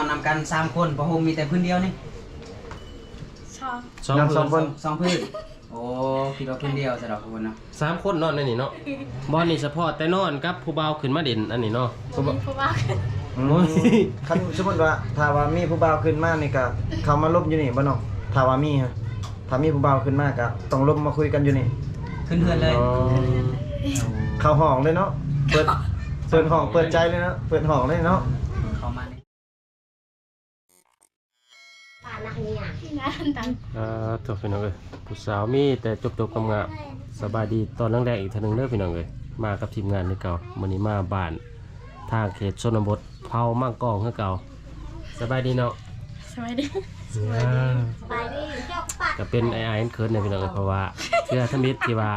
ນຳກັນສາມຄົນ ຜ້າຫົ່ມມີແຕ່ພື້ນດຽວນີ້ ສອງ ສອງ ນອນສອງຄົນ ສອງ ສອງພື້ນ. ໂອ້ ຄິດວ່າພື້ນດຽວຊະດອກທຸກຄົນເນາະ ສາມຄົນນອນໃນນີ້ເນາະ. ບ່ອນນີ້ສະເພາະແຕ່ນອນກັບຜູ້ບ່າວຂຶ້ນມາຫຼິ້ນອັນນີ້ເນາະ ບໍ່ມີຜູ້ບ່າວຂຶ້ນ. ອືມ ໂອ້ຍ ຄັນສົມມຸດວ່າຖ້າວ່າມີຜູ້ບ່າວຂຶ້ນມານີ້ກະເຂົ້າມາລົມຢູ່ນີ້ບໍ່ນ້ອງ? ຖ້າວ່າມີ ຖ້າມີຜູ້ບ່າວຂຶ້ນມາກະຕ້ອງລົມມາຄຸຍກັນຢູ່ນີ້ ຂຶ້ນເຮືອນເລີຍ. ອໍ ເຂົ້າຫ້ອງເລີຍເນາະ ເປີດ ເປີດຫ້ອງເປີດໃຈເລີຍເນາະ ເປີດຫ້ອງເລີຍເນາະ ເຂົ້າມານີ້. ອ່າ ໂທ້ ພີ່ນ້ອງເອີຍ ຜູ້ສາວມີແຕ່ຈົບໆງາມໆ. ສະບາຍດີຕອນແລງໆອີກເທື່ອໜຶ່ງເດີພີ່ນ້ອງເອີຍ ມາກັບທີມງານຄືເກົ່າ. ມື້ນີ້ມາບ້ານທາງເຂດຊົນນະບົດ ເຜົ່າມັງກອງຄືເກົ່າ. ສະບາຍດີເນາະ ສະບາຍດີ ສະບາຍດີ ກະເປັນອ້າຍໆເຂີນໆແດ່ພີ່ນ້ອງເອີຍ ເພາະວ່າເທື່ອທຳອິດທີ່ວ່າ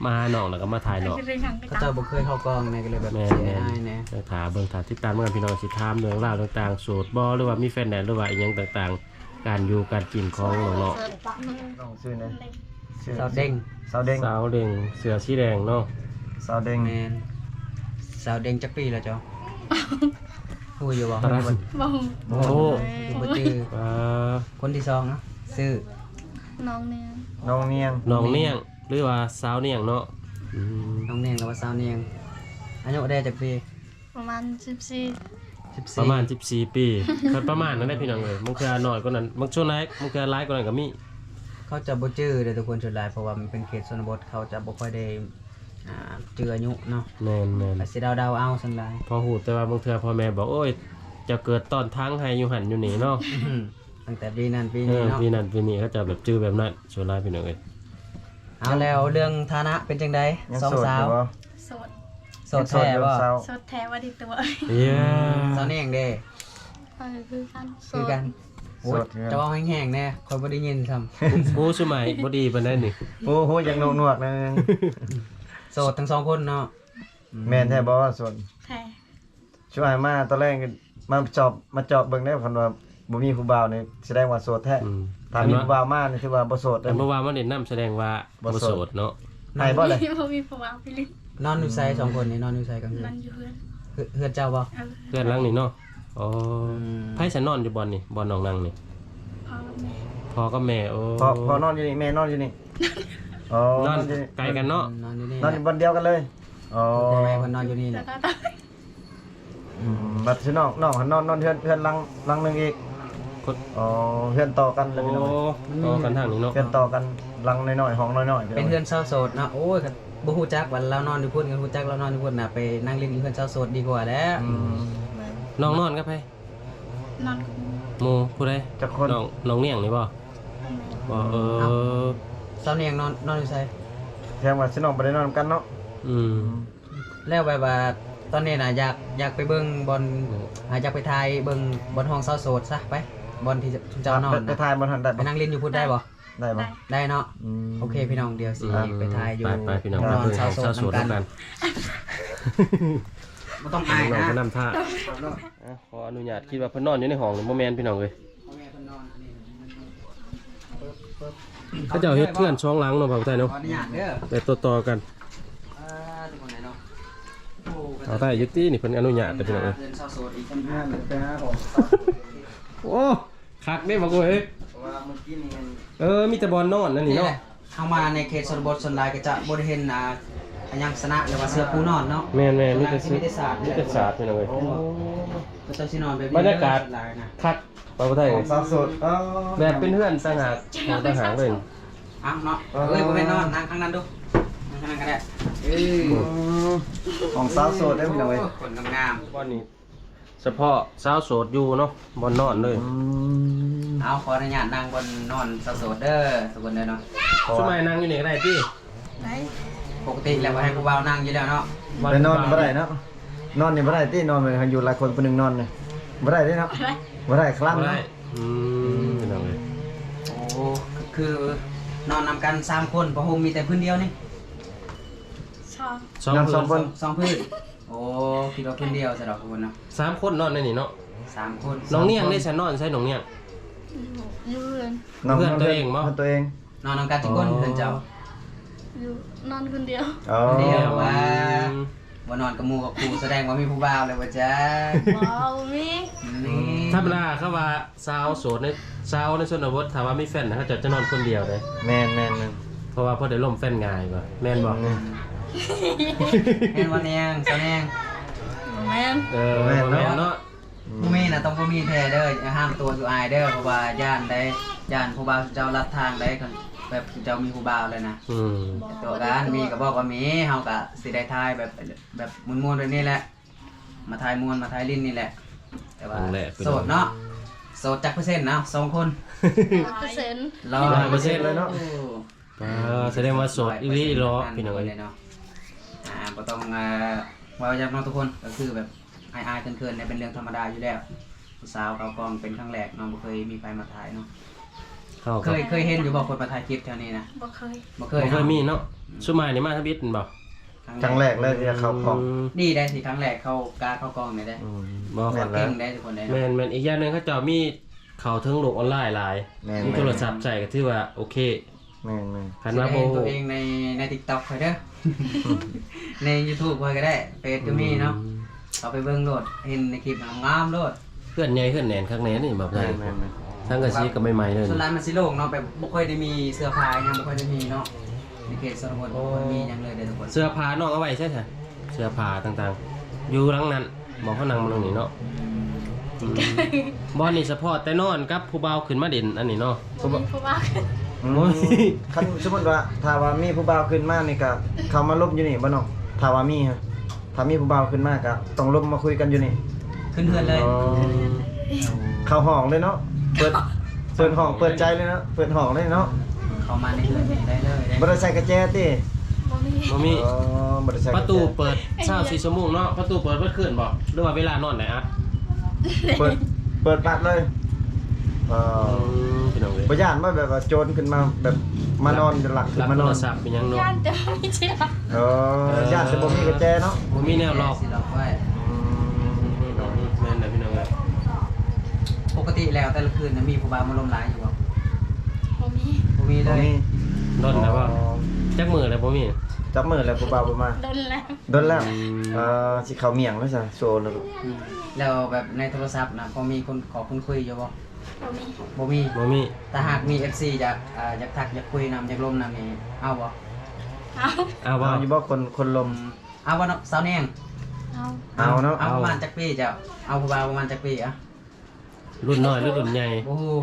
ມາຫານ້ອງແລ້ວກໍມາຖ່າຍນ້ອງ ເຂົາເຈົ້າບໍ່ເຄີຍເຂົ້າກ້ອງແນ່ ກໍເລີຍແບບ ແມ່ນໆ ເສຍອາຍແນ່. ໄດ້ຖ້າເບິ່ງ ຖ້າຕິດຕາມນຳກັນພີ່ນ້ອງ ຊິຖາມເລື່ອງລາວຕ່າງໆ ໂສດບໍ່ ຫຼືວ່າມີແຟນແລ້ວ ຫຼືວ່າອີ່ຫຍັງຕ່າງໆ ການຢູ່ການກິນຂອງນ້ອງໆ. ນ້ອງຊື່ຫຍັງ? ຊື່ສາວເດັງ ສາວເດັງ ສາວເດັງ ເສື້ອສີແດງເນາະ ສາວເດັງ. ແມ່ນ ສາວເດັງຈັກປີແລ້ວເຈົ້າ? ຮູ້ຢູ່ບໍ່? ບໍ່ຮູ້ ບໍ່ຮູ້ ບໍ່ຈື່. ອ່າ ຄົນທີສອງເນາະ ຊື່ ນ້ອງນຽງ ນ້ອງນຽງ ນ້ອງນຽງ ຫຼືວ່າສາວນຽງເນາະ. ອືມ ນ້ອງນຽງ ຫຼືວ່າສາວນຽງ ອາຍຸໄດ້ຈັກປີ? ປະມານສິບສີ່ ສິບສີ່ ປະມານສິບສີ່ປີ. ເພິ່ນປະມານນັ້ນແຫຼະພີ່ນ້ອງເອີຍ ບາງເທື່ອໜ້ອຍກວ່ານັ້ນ ບາງ ສ່ວນຫຼາຍ ບາງເທື່ອຫຼາຍກວ່ານັ້ນກໍມີ. ເຂົາຈະບໍ່ຈື່ເດ້ທຸກຄົນ ສ່ວນຫຼາຍ ເພາະວ່າມັນເປັນເຂດຊົນນະບົດ ເຂົາຈະບໍ່ຄ່ອຍໄດ້ ອ່າ ຈື່ອາຍຸເນາະ. ແມ່ນໆ ກໍຊິເດົາໆເອົາສ່ວນຫຼາຍ ພໍຮູ້ແຕ່ວ່າບາງເທື່ອພໍ່ແມ່ບອກ ໂອ້ຍ ເຈົ້າເກີດຕອນທາງໄຮ່ຢູ່ຫັ້ນຢູ່ນີ້ເນາະ. ອືມ ຕັ້ງແຕ່ປີນັ້ນປີນີ້ເນາະ ເອີ ປີນັ້ນປີນີ້ ເຂົາເຈົ້າແບບຈື່ແບບນັ້ນ ສ່ວນຫຼາຍພີ່ນ້ອງເອີຍ. ເອົາແລ້ວເລື່ອງຖານະເປັນຈັ່ງໃດ? ຍັງໂສດຢູ່ບໍ່? ສອງສາວ ໂສດ ໂສດແທ້ບໍ່? ໂສດແທ້ບໍ່ດີຕົວະ? ເອີ ສາວນຽງເດ້? ເອີ ຄືກັນ ຄືກັນ. ໂສດ ໂອ້ຍ ຄືກັນ ເຈົ້າເວົ້າແຮງໆແດ່ ຂ້ອຍບໍ່ໄດ້ຍິນຊ້ຳ. ໂອ້ ສະໄໝບໍ່ດີປານໃດນີ້. ໂອ້ໂຫ ຢາກໜວກໆໜ້ອຍໜຶ່ງ. ໂສດທັງສອງຄົນເນາະ. ອືມ ແມ່ນແທ້ບໍ່ໂສດ? ແທ້. ຊ່ວຍມາຕອນແລກມາຈອບ ມາຈອບເບິ່ງແດ່ ຄັນວ່າບໍ່ມີຜູ້ບ່າວນີ້ສະແດງວ່າໂສດແທ້. ອືມ ຖ້າມີຜູ້ບ່າວມານີ້ຖືວ່າບໍ່ໂສດເດ້. ຄັນບໍ່ວ່າມາຫຼິ້ນນຳສະແດງວ່າບໍ່ໂສດເນາະ. ໃຫ້ບໍ່ລະ? ບໍ່ມີຜູ້ບ່າວໄປຫຼິ້ນ. ນອນຢູ່ໃສສອງຄົນນີ້? ນອນຢູ່ໃສກາງຄືນ? ນອນຢູ່ເຮືອນ. ເຮືອນ ເຮືອນເຈົ້າບໍ່? ເອີ ເຮືອນຫຼັງນີ້ເນາະ. ອໍ ອືມ ໃຜສະນອນຢູ່ບ່ອນນີ້? ບ່ອນນ້ອງນັ່ງນີ້? ພໍ່ກັບແມ່. ພໍ່ກັບແມ່. ໂອ້ ພໍ່ ພໍ່ນອນຢູ່ນີ້ ແມ່ນອນຢູ່ນີ້. ອໍ ນອນ ນອນຢູ່ນີ້ ໃກ້ກັນເນາະ. ອືມ ນອນຢູ່ນີ້ ນອນຢູ່ບ່ອນດຽວກັນເລີຍ. ອໍ ພໍ່ກັບແມ່ເພິ່ນນອນຢູ່ນີ້ແຫຼະ. ອືມ ບັດຊິນ້ອງ ນ້ອງຫັ້ນນອນ ນອນເຮືອນ ເຮືອນຫຼັງ ຫຼັງໜຶ່ງອີກ. ອໍ ເຮືອນຕໍ່ກັນແຫຼະພີ່ນ້ອງ. ໂອ້ ຕໍ່ກັນທາງນີ້ເນາະ. ເຮືອນຕໍ່ກັນຫຼັງນ້ອຍໆ ຫ້ອງນ້ອຍໆ. ເປັນເຮືອນຊາວໂສດເນາະ. ໂອ້ຍ ບໍ່ຮູ້ຈັກວ່າລາວນອນຢູ່ພຸ້ນ ກໍຮູ້ຈັກລາວນອນຢູ່ພຸ້ນນະ ໄປນັ່ງຫຼິ້ນຢູ່ເຮືອນຊາວໂສດດີກວ່າແຫຼະ. ອືມ ອືມ ນ້ອງນອນກັບໃຜ? ນອນກັບໝູ່. ໝູ່ຜູ້ໃດ? ຈັກຄົນ? ນ້ອງ ນ້ອງນຽງນີ້ບໍ່? ບໍ່. ເອີ ເອົ້າ ສາວນຽງນອນ ນອນຢູ່ໃສ? ແສດງວ່າຊິນ້ອງບໍ່ໄດ້ນອນນຳກັນເນາະ. ອືມ ແລ້ວແບບວ່າຕອນນີ້ນະ ຢາກ ຢາກໄປເບິ່ງບ່ອນ ອືມ ອ່າ ຢາກໄປຖ່າຍເບິ່ງບ່ອນຫ້ອງຊາວໂສດຊະ ໄປບ່ອນທີ່ເຈົ້ານອນນະ. ໄປ ໄປຖ່າຍບ່ອນຫັ້ນໄດ້ບໍ່? ໄປນັ່ງຫຼິ້ນຢູ່ພຸ້ນໄດ້ບໍ່? ໄດ້ບໍ່? ໄດ້ເນາະ. ອືມ ໂອເຄພີ່ນ້ອງ ດຽວຊິ ອືມ ໄປຖ່າຍຢູ່ ໄປໆ ພີ່ນ້ອງ ນອນຊາວໂສດນຳກັນ. ບໍ່ຕ້ອງອາຍນະ ນ້ອງໄປນຳທ່າ. ອ່ະ ຂໍອະນຸຍາດ ຄິດວ່າເພິ່ນນອນຢູ່ໃນຫ້ອງນີ້ ບໍ່ແມ່ນພີ່ນ້ອງເອີຍ. ເຂົາເຈົ້າເຮັດເຮືອນສອງຫຼັງເນາະ ບ່າວໄທເນາະ. ຂໍອະນຸຍາດເດີ ແບບຕໍ່ໆກັນ. ອ່າ ທຸກຄົນເນາະ ເອົາໄດ້ຢູ່ຕິນີ້ ເພິ່ນອະນຸຍາດເດີພີ່ນ້ອງເອີຍ. ເຮືອນຊາວໂສດອີກຕ່າງຫາກ. ໂອ້ ຄັກເດ້ບັກເອີຍ. ເພາະວ່າມື້ກີ້ນີ້ມັນ ເອີ ມີແຕ່ບ່ອນນອນອັນນີ້ເນາະ. ນີ້ແຫຼະ ເຮົາມາໃນເຂດຊົນນະບົດ ສ່ວນຫຼາຍກໍຈະບໍ່ໄດ້ເຫັນ ອ່າ ອາຫຍັງຊະນະ ຫຼືວ່າເສື້ອປູນອນເນາະ. ແມ່ນໆ ມີແຕ່ເສື້ອ ມີແຕ່ສາດ ມີແຕ່ສາດພີ່ນ້ອງເອີຍ. ໂອ້ ເຂົາເຈົ້າຊິນອນແບບນີ້. ບັນຍາກາດຄັກ ບ່າວໄທ. ຂອງຊາວໂສດ ອໍ ແບບເປັນເຮືອນຕ່າງຫາກ ຂອງຕ່າງຫາກເລີຍ. ເອົາເນາະ ເອີ ເອີຍ ບໍ່ແມ່ນນອນ ນັ່ງຂ້າງນັ້ນດູ ນັ່ງຂ້າງນັ້ນກໍໄດ້. ເອີ ອືມ ຂອງຊາວໂສດເດ້ພີ່ນ້ອງເອີຍ. ໂອ້ ຄົນງາມໆ ບ່ອນນີ້ ສະເພາະຊາວໂສດຢູ່ເນາະ ບ່ອນນອນເລີຍ. ອືມ ເອົາ ຂໍອະນຸຍາດນັ່ງບ່ອນນອນຊາວໂສດເດີ ທຸກຄົນເດີເນາະ. ຊຸມມານັ່ງຢູ່ນີ້ກໍໄດ້ຕິ? ໄດ້. ປົກກະຕິແລ້ວບໍ່ໃຫ້ຜູ້ບ່າວນັ່ງຢູ່ແລ້ວເນາະ. ໄປນອນບໍ່ໄດ້ເນາະ ນອນນີ້ບໍ່ໄດ້ຕິ? ນອນຢູ່ຫຼາຍຄົນ ຜູ້ໜຶ່ງນອນນີ້ບໍ່ໄດ້ເດ້ເນາະ. ບໍ່ໄດ້ ຄະລຳເນາະ. ອືມ ພີ່ນ້ອງເອີຍ ໂອ້ ຄືນອນນຳກັນສາມຄົນ ຜ້າຫົ່ມມີແຕ່ພື້ນດຽວນີ້ ສອງ ສອງ ນອນສອງຄົນ ສອງພື້ນ. ໂອ້ ຄິດວ່າພື້ນດຽວຊະດອກທຸກຄົນເນາະ. ສາມຄົນນອນໃນນີ້ເນາະ. ສາມຄົນ. ນ້ອງນຽງເດ້ ສາມຄົນ ຊັ້ນນອນໃສນ້ອງນຽງ? ຢູ່ເຮືອນ. ນອນ ເຮືອນຕົວເອງບໍ່? ເຮືອນຕົວເອງ. ນອນນຳກັນຈັກຄົນ ອໍ ເຮືອນເຈົ້າ? ຢູ່ ນອນຄົນດຽວ. ອໍ ຄົນດຽວ. ອືມ ວ່າ ບໍ່ນອນກັບໝູ່ກັບຄູ່ ສະແດງວ່າມີຜູ້ບ່າວແລ້ວບໍ່ຈັກ? ບໍ່ ບໍ່ມີ. ນີ້ ທຳມະດາເຂົາວ່າສາວໂສດໃນ ສາວໃນຊົນນະບົດ ຖ້າວ່າມີແຟນນະ ເຂົາເຈົ້າຈະນອນຄົນດຽວເດ້. ແມ່ນໆໆ ເພາະວ່າພໍໄດ້ລົມແຟນງ່າຍ ວ່າແມ່ນບໍ່? ແມ່ນ ແມ່ນບໍ່ແນງ ສາວແນງ? ບໍ່ແມ່ນ. ເອີ ບໍ່ແມ່ນເນາະ ບໍ່ແມ່ນເນາະ. ອືມ ບໍ່ມີນະ ຕ້ອງບໍ່ມີແທ້ເດີ ຢ່າຫ້າມຕົວຢູ່ອາຍເດີ ເພາະວ່າຢ້ານໄດ໋ ຢ້ານຜູ້ບ່າວເຈົ້າລັດທາງໄດ໋ ຄັນແບບເຈົ້າມີຜູ້ບ່າວແລ້ວນະ. ອືມ ຕົວກັນ ມີກໍບອກວ່າມີ ເຮົາກໍຊິໄດ້ຖ່າຍແບບ ແບບມ່ວນໆແບບນີ້ແຫຼະ ມາຖ່າຍມ່ວນ ມາຖ່າຍຫຼິ້ນນີ້ແຫຼະ ແຕ່ວ່າ ຄັ້ງແລກ ໂສດເນາະ. ໂສດຈັກເປີເຊັນເນາະ ສອງຄົນ? ຮ້ອຍເປີເຊັນ ຮ້ອຍເປີເຊັນເລີຍເນາະ. ໂອ້ ອ່າ ສະແດງວ່າໂສດອີ່ຫຼີເນາະ ພີ່ນ້ອງເອີຍເນາະ. ອ່າ ບໍ່ຕ້ອງ ອ່າ ເວົ້າຫຍັງເນາະທຸກຄົນ ກໍຄືແບບອາຍໆເຂີນໆ ເປັນເລື່ອງທຳມະດາຢູ່ແລ້ວ. ຜູ້ສາວເຂົ້າກ້ອງເປັນຄັ້ງແລກເນາະ ບໍ່ເຄີຍມີໃຜມາຖ່າຍເນາະ. ເຮົາກໍ ເຄີຍ ເຄີຍເຫັນຢູ່ບໍ່ ຄົນມາຖ່າຍຄລິບແຖວນີ້ນະ? ບໍ່ເຄີຍ ບໍ່ເຄີຍ ບໍ່ເຄີຍ ເນາະ ມີເນາະ. ອືມ ສ່ວນຫຼາຍນີ້ມາທຳອິດແມ່ນບໍ່? ຄັ້ງແລກ ຄັ້ງແລກເລີຍທີ່ເຂົ້າກ້ອງ. ອືມ ດີໄດ໋ທີ່ຄັ້ງແລກເຂົ້າ ກ້າເຂົ້າກ້ອງນີ້ເດ້. ອືມ ບໍ່ ເກັ່ງໄດ໋ທຸກຄົນເດ້. ແມ່ນໆ ອີກຢ່າງໜຶ່ງເຂົາເຈົ້າມີ ເຂົ້າເຖິງໂລກອອນລາຍຫຼາຍ ແມ່ນໆ ມີໂທລະສັບໃຊ້ກໍຖືວ່າໂອເຄ. ແມ່ນໆ ຄັນວ່າບໍ່ຮູ້ຕົວເອງໃນ ໃນ TikTok ຂ້ອຍເດີ ໃນ YouTube ຂ້ອຍກໍໄດ້ ເຟສກໍມີເນາະ. ອືມ ເຂົ້າໄປເບິ່ງໂລດ ເຫັນໃນຄລິບງາມໆໂລດ. ເຮືອນໃຫຍ່ເຮືອນແໜ້ນຄັກແນ່ນີ້ ບໍ່ ແມ່ນໆໆ ສັງກະສີກໍໃໝ່ໆເລີຍ. ສ່ວນຫຼາຍມັນຊິໂລ່ງເນາະ ແບບບໍ່ຄ່ອຍໄດ້ມີເສື້ອຜ້າຫຍັງ ບໍ່ຄ່ອຍໄດ້ມີເນາະ ໃນເຂດຊົນນະບົດ ບໍ່ຄ່ອຍມີຫຍັງເລີຍເດ້ທຸກຄົນ. ເສື້ອຜ້ານ້ອງເອົາໄວ້ໃສຊະ? ເສື້ອຜ້າຕ່າງໆ ຢູ່ຫຼັງນັ້ນ ໝ່ອງເຮົານັ່ງມື້ນີ້ເນາະ. ອືມ ບ່ອນນີ້ສະເພາະແຕ່ນອນກັບຜູ້ບ່າວຂຶ້ນມາຫຼິ້ນອັນນີ້ເນາະ. ບໍ່ມີຜູ້ບ່າວຂຶ້ນ. ອືມ ໂອ້ຍ ຄັນສົມມຸດວ່າ ຖ້າວ່າມີຜູ້ບ່າວຂຶ້ນມານີ້ ກະເຂົ້າມາລົມຢູ່ນີ້ບໍ່ນ້ອງ? ຖ້າວ່າມີ ຖ້າມີຜູ້ບ່າວຂຶ້ນມາ ກະຕ້ອງລົມມາຄຸຍກັນຢູ່ນີ້ ຂຶ້ນເຮືອນເລີຍ. ອໍ ເຂົ້າຫ້ອງເລີຍເນາະ ເປີດ ເປີດຫ້ອງເປີດໃຈເລີຍເນາະ ເປີດຫ້ອງເລີຍເນາະ. ເຂົ້າມາໃນເຮືອນນີ້ໄດ້ເລີຍເດ້. ບໍ່ໄດ້ໃສ່ກະແຈຕິ? ບໍ່ມີ ບໍ່ມີ. ອໍ ບໍ່ໄດ້ໃສ່ກະແຈ. ປະຕູເປີດຊາວສີ່ຊົ່ວໂມງເນາະ. ປະຕູເປີດເບິດຄືນບໍ່ ຫຼືວ່າເວລານອນໄດ້ອັດ? ເປີດ ເປີດປັດເລີຍ. ອໍ ອືມ ພີ່ນ້ອງເອີຍ ບໍ່ຢ້ານບໍ່ ແບບວ່າໂຈນຂຶ້ນມາ ແບບມານອນ ລັກຂຶ້ນມານອນ ລັກໂທລະສັບເປັນຫຍັງເນາະ? ຢ້ານແຕ່ບໍ່ມີທີ່ລັກ. ເອີ ເອີ ຢ້ານແຕ່ບໍ່ມີກະແຈເນາະ ບໍ່ມີແນວລັອກ ຊິລັອກໄວ້. ອືມ ແມ່ນແຫຼະພີ່ນ້ອງເອີຍ. ປົກກະຕິແລ້ວແຕ່ລະຄືນນະ ມີຜູ້ບ່າວມາລົມຫຼາຍຢູ່ບໍ່? ບໍ່ມີ ບໍ່ມີເລີຍ. ບໍ່ມີ ດົນແລ້ວບໍ່? ອໍ ຈັກມື້ແລ້ວບໍ່ມີ? ຈັກມື້ແລ້ວຜູ້ບ່າວບໍ່ມາ? ດົນແລ້ວ ດົນແລ້ວ. ອືມ ເອີ ຊິເຂົ້າໝ້ຽງແລ້ວຊະ ໂຊແລ້ວ. ອືມ ແລ້ວແບບໃນໂທລະສັບນະ ພໍມີຄົນຂໍຄົນຄຸຍຢູ່ບໍ່? ບໍ່ມີ ບໍ່ມີ ບໍ່ມີ. ຖ້າຫາກມີເອັຟຊີຢາກ ອ່າ ຢາກທັກຢາກຄຸຍນຳ ຢາກລົມນຳນີ້ ເອົາບໍ່? ເອົາ ເອົາບໍ່? ເອົາຢູ່ບໍ່ຄົນ ຄົນລົມ? ເອົາບໍ່ເນາະ ສາວແນງ? ເອົາ ເອົາເນາະ. ເອົາປະມານຈັກປີເຈົ້າ? ເອົາຜູ້ບ່າວປະມານຈັກປີອະ? ລຸ້ນນ້ອຍຫຼືລຸ້ນໃຫຍ່? ບໍ່ຮູ້.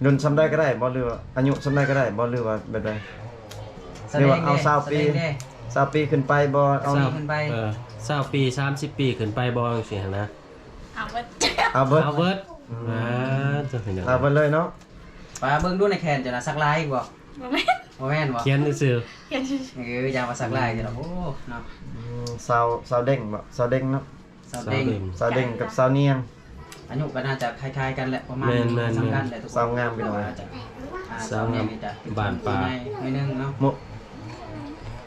ລຸ້ນສ່ຳໃດກໍໄດ້ບໍ່ ຫຼືວ່າອາຍຸສ່ຳໃດກໍໄດ້ບໍ່ ຫຼືວ່າແບບໃດ? ຫຼືວ່າເອົາຊາວປີ ຊາວປີຂຶ້ນໄປບໍ່? ເອົາ ຊາວປີຂຶ້ນໄປ. ເອີ ຊາວປີ ສາມສິບປີຂຶ້ນໄປບໍ່ ຈັ່ງຊີ້ຫັ້ນນະ? ເອົາເບິດ ເອົາເບິດ ເອົາເບິດ. ອືມ ອ່າ ເຈົ້າເປັນຫຍັງ ເອົາເບິດເລີຍເນາະ. ປາເບິ່ງດູໃນແຂນເຈົ້ານະ ສັກລາຍອີກບໍ່? ບໍ່ແມ່ນ ບໍ່ແມ່ນບໍ່? ຂຽນຊື່ໆ ຂຽນຊື່ໆ. ເອີ ຢ່າວ່າສັກລາຍເຈົ້ານະ. ໂອ້ ເນາະ ອືມ ສາວ ສາວເດັງບໍ່? ສາວເດັງເນາະ ສາວເດັງ ສາວເດັງ ສາວເດັງກັບສາວນຽງ. ອາຍຸກໍໜ້າຈະຄ້າຍໆກັນແຫຼະ ປະມານ ແມ່ນໆໆ ສ່ຳກັນແຫຼະທຸກຄົນ. ສາວງາມພີ່ນ້ອງ ອ່າ ສາວງາມນີ້ຈະ ບ້ານປ່າ ໜ້ອຍໜຶ່ງເນາະ.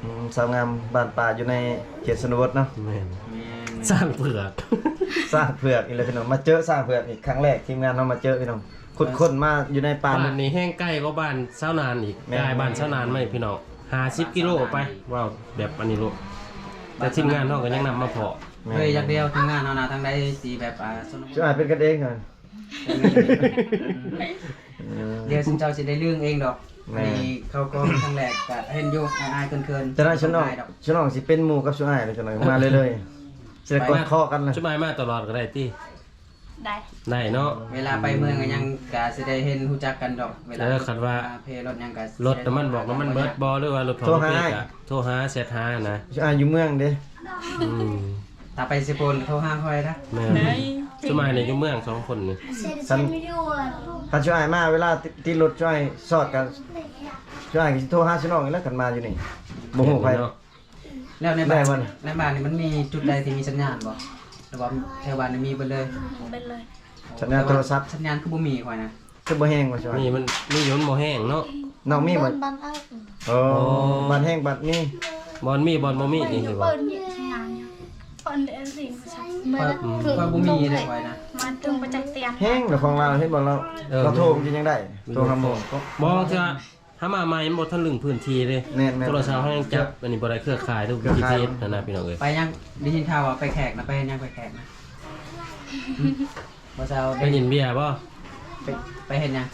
ອືມ ສາວງາມບ້ານປ່າຢູ່ໃນເຂດຊົນນະບົດເນາະ. ແມ່ນ ແມ່ນໆ ຊ້າງເຜືອກ ຊ້າງເຜືອກອີກແລ້ວພີ່ນ້ອງ. ມາເຈີຊ້າງເຜືອກອີກຄັ້ງແລກ ທີມງານເຮົາມາເຈີພີ່ນ້ອງ. ຂຸດຄົ້ນມາຢູ່ໃນປ່າ. ບ້ານນີ້ແຮງໄກກວ່າບ້ານຊາວນານອີກ. ແມ່ນ ກາຍບ້ານຊາວນານມາອີກພີ່ນ້ອງ ຫ້າສິບກິໂລໄປ. ເວົ້າແບບອັນນີ້ໂລດ ແຕ່ທີມງານເຮົາກໍຍັງນຳມາພໍ້. ແມ່ນ ເອີ ຢ່າງດຽວທີມງານເຮົານະ ທາງໃດຊິແບບ ອ່າ ຊົນນະບົດ ຊິອ້າຍເປັນກັນເອງ. ເອີ ດຽວຊຸມເຈົ້າຊິໄດ້ລຶ້ງເອງດອກ. ແມ່ນ ອັນນີ້ເຂົ້າກ້ອງຄັ້ງແລກກະເຫັນຢູ່ ອາຍໆເຂີນໆ. ຈະໄດ້ຊຸມນ້ອງ ຊຸມນ້ອງຊິເປັນໝູ່ກັບຊຸມອ້າຍເລີຍ ຈັກໜ້ອຍມາເລື້ອຍໆ ຊິໄດ້ກົດຄໍກັນ. ຊຸມອ້າຍມາຕະຫຼອດກໍໄດ້ຕິ? ໄດ້ ໄດ້ເນາະ. ເວລາໄປເມືອງກໍຍັງກະຊິໄດ້ເຫັນຮູ້ຈັກກັນດອກ. ເວລາ ເອີ ຄັນວ່າ ອ່າ ເພລົດຫຍັງກະ ລົດນ້ຳມັນບອກນ້ຳມັນເບິດບໍ່ ຫຼືວ່າລົດເຂົາ ໂທຫາ ໂທຫາແຊັດຫານະ. ອ່າ ຢູ່ເມືອງເດ້. ອືມ ຖ້າໄປເຊໂປນໂທຫາຂ້ອຍນະ. ແມ່ນ ຊຸມອ້າຍນີ້ຢູ່ເມືອງສອງຄົນນີ້. ຄັນ ຄັນຊຸມອ້າຍມາ ເວລາຕິດລົດ ຊຸມອ້າຍຊອດກັນ ຊຸມອ້າຍກໍຊິໂທຫາຊຸມນ້ອງນີ້ແຫຼະ ຄັນມາຢູ່ນີ້ ບໍ່ຮູ້ໃຜເນາະ. ແລ້ວໃນບ້ານ ໃນບ້ານນີ້ມັນມີຈຸດໃດທີ່ມີສັນຍານບໍ່ ຫຼືວ່າແຖວບ້ານນີ້ມີເບິດເລີຍ? ເບິດເລີຍ. ສັນຍານໂທລະສັບ ສັນຍານຄືບໍ່ມີຂ້ອຍນະ ຄືບໍ່ແຮງວ່າຊັ້ນ. ນີ້ມັນມີຢູ່ ມັນບໍ່ແຮງເນາະ. ນ້ອງມີບໍ່? ໂອ້ ໂອ້ ບ້ານແຮງບັດມີ ບ່ອນມີ ບ່ອນບໍ່ມີນີ້ຊິບໍ່? ຂ້ອຍ ຂ້ອຍບໍ່ມີເດ້ຂ້ອຍນະ ມາເຖິງປະຈັກຕຽນ ແຮງແລ້ວຂອງລາວ ເຫັນບໍ່ລາວ ເອີ ລາວໂທມັນກໍຍັງໄດ້ ໂທຫາໝູ່. ບໍ່ ເທື່ອ ຫາມາໃໝ່ມັນບໍ່ທັນລຶ້ງພື້ນທີ່ເດ້. ແມ່ນໆ ໂທລະສັບເຮົາຍັງຈັບອັນນີ້ບໍ່ໄດ້ ເຄືອຂ່າຍ ຫຼື ເຄືອຂ່າຍ ວິກິເທດຫັ້ນນະພີ່ນ້ອງເອີຍ. ໄປຍັງ ໄດ້ຍິນຂ່າວວ່າໄປແຂກນະ ໄປເຮັດຫຍັງໄປແຂກນະ? ບໍ່ເຊົາ ໄປກິນເບຍບໍ່? ໄປ ໄປເຮັດຫຍັງ?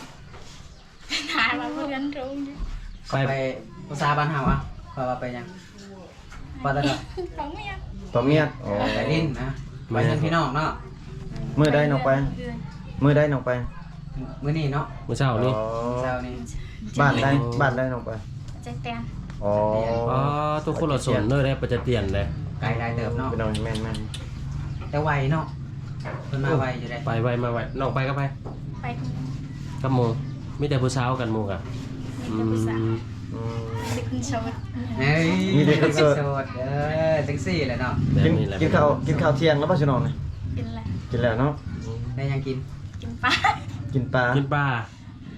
ຖາມວ່າເພື່ອນໂທຢູ່ ໄປ ໄປ ພາສາບ້ານເຮົາ ເອົາ ຂ້ອຍວ່າໄປຫຍັງ? ວ່າແຕ່ ເອົາເມຍ ເອົາເມຍ ອໍ ໄປຫຼິ້ນນະ ໄປເຮືອນພີ່ນ້ອງເນາະ. ມື້ໃດນ້ອງໄປ? ເດືອນ ມື້ໃດນ້ອງໄປ? ມື້ນີ້ເນາະ ມື້ເຊົ້ານີ້. ອໍ ເຊົ້ານີ້ ບ້ານໃດ? ບ້ານໃດນ້ອງໄປ? ຈະຕຽນ. ອໍ ອໍ ທຸກຄົນລະສົນເດີ ໄດ້ໄປຈະຕຽນເດ້ ໄກຫຼາຍເຕີບເນາະ. ພີ່ນ້ອງ ແມ່ນໆ ແຕ່ໄວເນາະ ເພິ່ນມາໄວຢູ່ເດ້ ໄປໄວມາໄວ. ນ້ອງໄປກັບໃຜ? ໄປກັບໝູ່ ກັບໝູ່ ມີແຕ່ຜູ້ສາວກັນໝູ່ກະ ມີແຕ່ຜູ້ສາວ ອືມ ອືມ ມີແຕ່ຄົນໂສດ ເອີຍ ມີແຕ່ຄົນໂສດ ເອີ ຈັ່ງຊີ້ແຫຼະເນາະ. ແບບນີ້ແຫຼະ ກິນ ກິນເຂົ້າ ກິນເຂົ້າທ່ຽງແລ້ວບໍ່ ຊະນ້ອງນີ້? ກິນແລ້ວ ກິນແລ້ວເນາະ. ໄດ້ຫຍັງກິນ? ກິນປາ ກິນປາ ກິນປາ.